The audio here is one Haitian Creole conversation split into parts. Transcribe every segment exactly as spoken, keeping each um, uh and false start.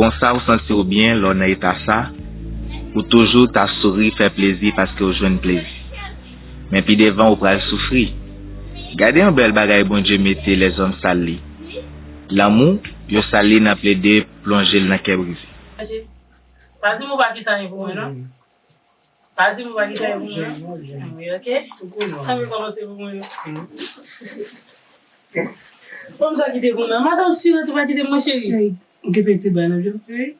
Konsa ou santi w byen lè w nan eta sa, ou toujou ta souri, fè plezi paske w jwenn plezi. Men pi devan ou pral soufri. Gade yon bèl bagay Bondye mete lèzòm sal li. Lanmou, yo sal li nan plede plonje l nan kè brize. Pa di m ou pa kite anyen pou mwen, non. Pa di m ou pa kite anyen pou mwen, non. Wi, ok. Ann kòmanse pou mwen, non. Bon, m sa kite pou mwen. Madanm Sirèt ou pa kite mwen, cheri. M kite ti bay nan vye. Wi.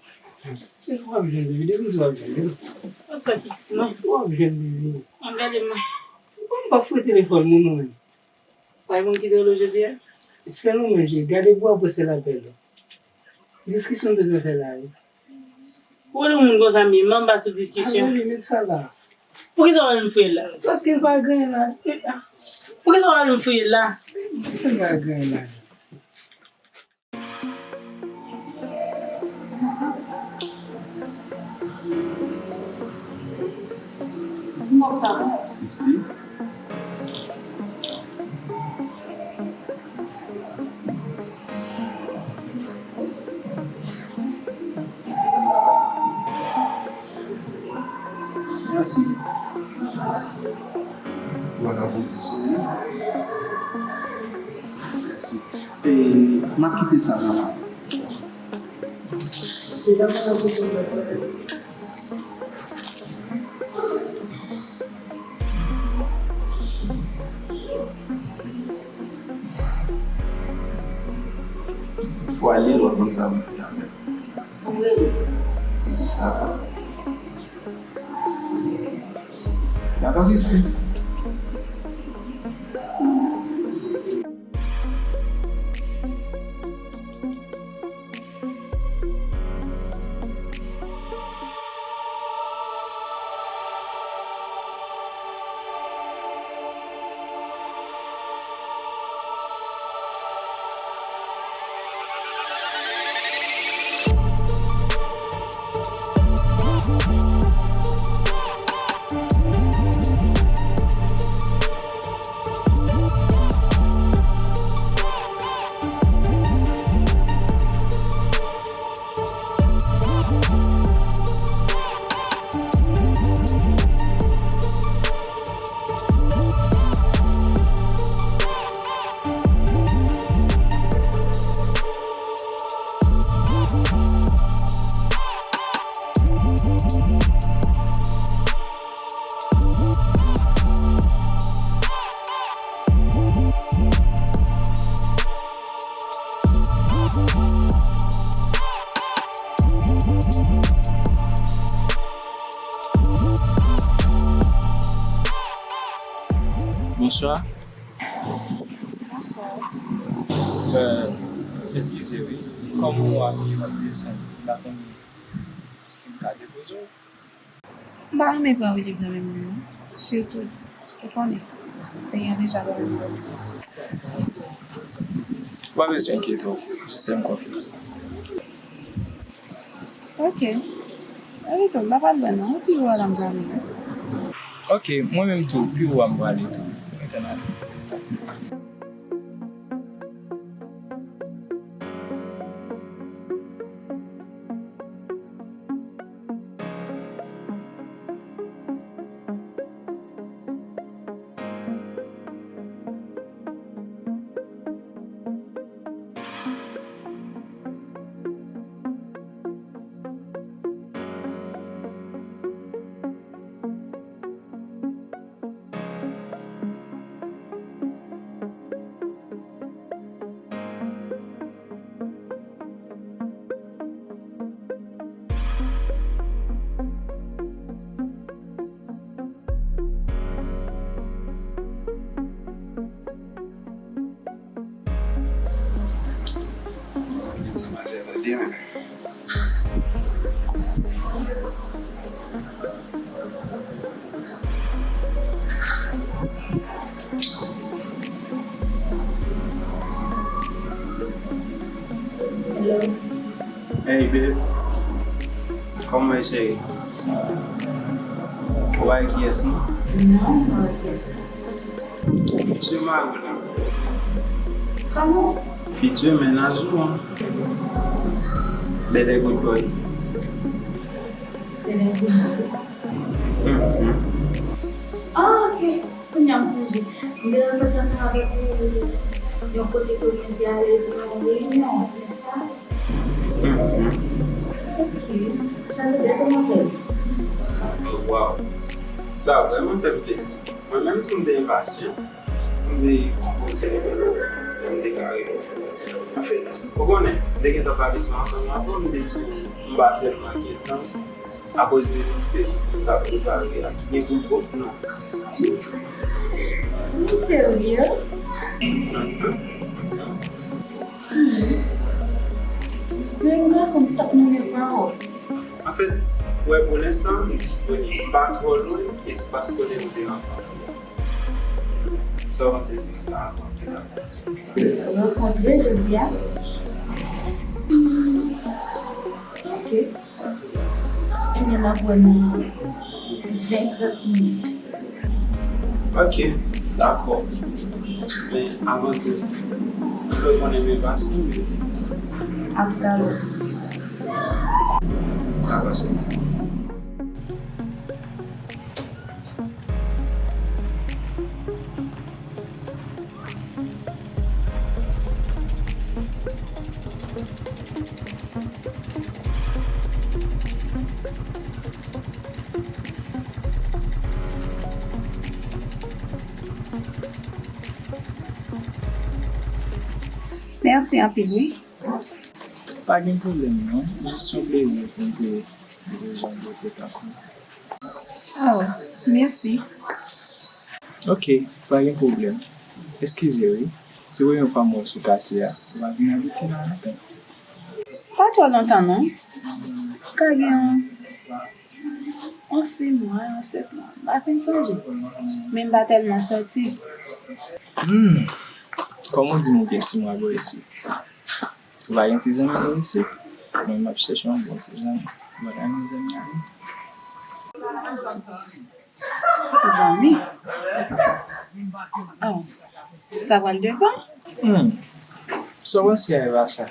Se w ap jwenn li, depi w ap jwenn li. Konsa ki mwen. W ap jwenn li. Ann gade mwen. Bon, m pa fouye telefòn moun ou menm. Bay moun ki te rele w jodi a? Se nou menm, je gade pou apre se lapèl. Diskisyon bezwen fè la, wi. Ou rele moun konsa, mi manm pa sou diskisyon. Alò, li met sa la. Poukisa w al m fouye la? Paske l pa genyen la. Poukisa w al m fouye la? Li pa genyen la. Isi. Mèsi. Ou pa ka pou ti souri. Mèsi. E, m ap kite sa nan men w. Fò ale lòt moun sa pou fè avè l. Dakò. Dakò, Christine. Bonswa. Bonswa. Euh, eskize wi. Kòm ou ap viv an desann, m pa konnen si m ka depoze w. M pa renmen pran rijip nan men moun non. Sitou, ou konnen, peyi an deja pa menm bò. Ou pa bezwen enkyete w, jis fè m konfyans. Ok. Ann tou, m pa pral lwen non, pi ou a la m prale wi. Ok, mwen menm tou, pi ou a m prale tou. Mwen fè m ale. Hello. Hey, babe. Kòman w ye, cheri? Ou pa wè kiyès, non? Non, m pa wè kiyès. Mesye Mago la. Kòman? Futur mennaj ou an. Dede good boy. Dede good boy. Mhm. Ah, ok. Kounye a m sonje. M te rankontre ansanm avèk ou yon kote ke mwen te ale pou yon reyinyon, nèspa? Mhm. Ok. Jan de bèl kòmantè. Waw. Sa vrèman fè m plezi. Mwen menm tou m te enpasyan. M te konpoze, m te kare. Anfen, ou konnen, m te gentan pale sa ansanm avè w, m te di w, m pa tèlman gen tan akoz de liste m t ap prepare a ki gen pou l pòt non. Ou serye? Hmm. Men yon gason k t ap mande pawòl. Anfèt, ou wè, pou lenstan, m disponib. M pa twò lwen espas kote nou te rankontre. Sa w panse si nou ta rankontre la? Rankontre jodi a? Hmm, ok. Ebyen, n ap wè nan ven, trant minit. Ok, dakò. Men, avan tou, m vle konnen men pase, men. Ak talè. Dakò, cheri. Mèsi anpil, wi. Pa gen pwoblèm, non. Jis yon plezi pou m te bezwen pote tankou. Oh, mèsi. Ok, pa gen pwoblèm. Eskize, wi. Se premye fwa m wè w sou katye a. Ou pa vin abite la lontan? Pa twò lontan, non. Ka gen yon, yon sis mwa, yon sèt mwa. M pa fin sonje. Men m pa tèlman sòti. Hmm. Kòman w di m ou gen sis mwa bò isit? Ou pa gen ti zanmi bò isit? Mwen, m ap chèche yon bon ti zanmi. Ou pa ta renmen zanmi a nou? Ti zanmi? Oh, sa pral depann. Hmm. Sa w panse a Eva sa?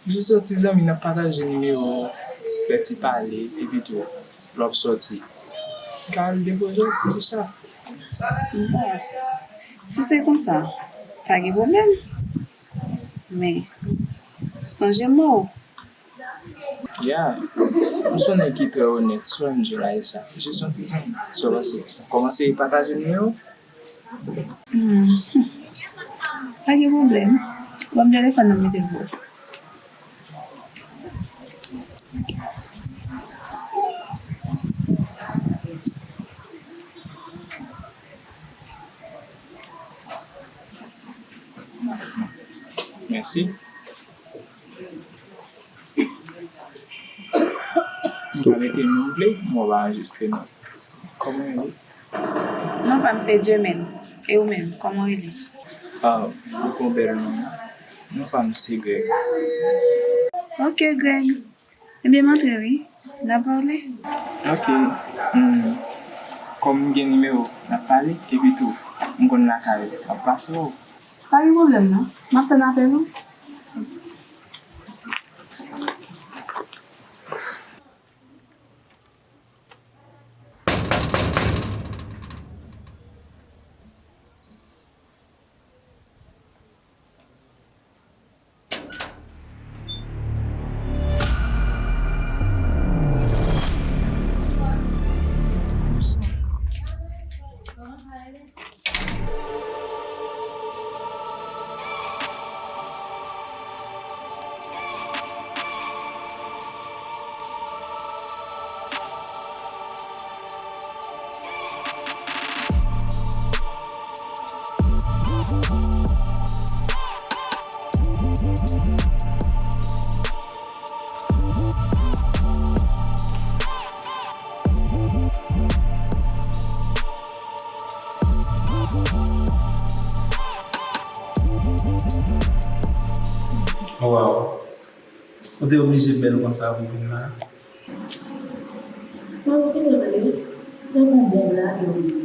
Jis yon ti zanmi, n ap pataje nimewo, fè ti pale, epi tou, lè w ap sòti, m ka al depoze w, tou sa. Bon, si se konsa, pa gen pwoblèm. Men, sonje m wè w. Ya, m se yon nèg ki trè onèt, sou M J la e sa. Jis yon ti zanmi. Sa w panse? Kòmanse pataje nimewo? Hmm. Pa gen pwoblèm. Ban m telefòn nan, m mete l pou ou. Mèsi. Ou ka mete non w vle, mwen w pa anrejistre non. Kòman w rele? Non pa m se Germaine. E ou menm, kòman w rele? Ah, ou gon bèl non. Non pa m se Greg. Ok, Greg. Ebyen, m antre wi. N a pale. Ok. Hmm. Kòm m gen nimewo, n a pale. Epi tou, m konn lakay ou. M ap pase wè w. Pa gen pwoblèm non. M ap tann apèl ou. Waw. Ou te oblije bèl konsa pou vin la? Mwen, ou gen dwa pale wi. Mwen gon bon blag wi.